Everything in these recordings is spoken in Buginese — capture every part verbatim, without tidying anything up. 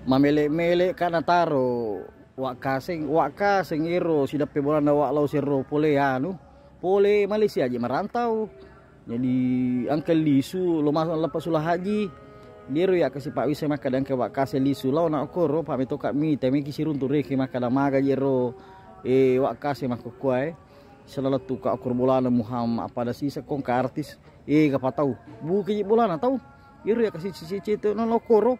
Mamele-mele ka nataro Wak Kaseng, Wak Kaseng ero sideppe bolana Wak lao sero pole anu, pole Malaysia je merantau. Jadi engka lisu lo masuk lepas sula haji. Dero ya kasi Pak Wise makkada engka Wak Kaseng lisu lao na okoro Pak metoka mita meki siruntu reke makkada maga jero, eh, Wak Kaseng makkukua, eh. Selalu tu ka okoro bolana Muhammad apa ada sisa kong ka artis. Eh, gapa tau. Buke je bolana tau. Ero ya kasi cici-cici tu na okoro.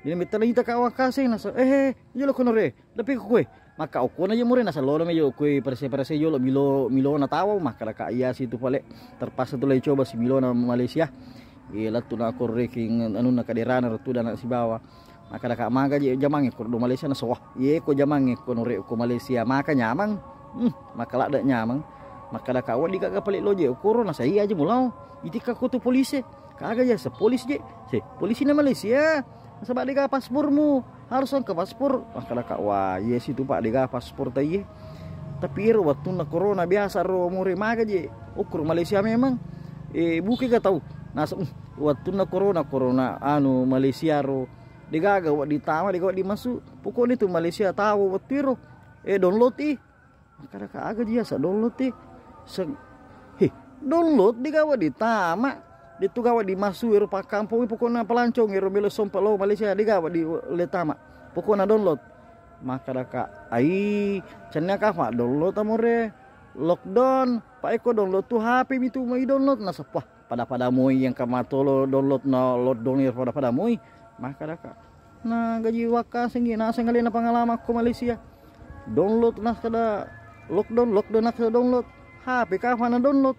Jadi metta na ita ka Wak Kaseng nasa, eh, eh, jolo kono re. Tapi kue, maka okona je mure nasa lolo me jolo kue perse-perse jolo milo, milo na tawa, maka daka iya situ pale. Terpaksa tu lai coba si milo na Malaysia. Iya, lettu na korre king anunna kaderana ro tu dana sibawa. Maka daka maga je jamangnge ko do Malaysia nasa, wah, iye ko jamangnge ko nore ko Malaysia maka nyamang. Hmm, maka ladde nyamang. Maka daka wadi gaga pale loje okoro nasa iya je mulao. Itika ko tu polisi. Kaga je se polisi je. Se polisi na Malaysia. Nasaba dega paspormu, harus engka paspor. Maka daka, wah, iye situ Pak dega paspor ta iye. Tapi ero wattunna corona biasa ro more maga je. Okoro Malaysia memang. Eh, buke ga tau. Nasa, uh, wattunna corona, corona anu Malaysia ro. Degaga wedding tama, dega wedding masuk. Pokoknya tu Malaysia tahu waktu ero. Eh, download i. Maka daka aga dia sa download i. Se-, he, download dega wedding tama. Detu gawa di masuk ero pakkampong pokokna pelancong ero melo sompa lo Malaysia dega wedding le tama. Pokokna download. Maka daka, ai, cenna kafa download amore. Lockdown, pa eko download tu H P mitu mai download nasappa. Pada-pada moi yang kamatolo download na lockdown ero pada-pada moi. Maka daka. Na gaji Wak Kaseng gi naseng alena pengalaman ko Malaysia. Download na kada lockdown, lockdown na kada download. H P kafa na download.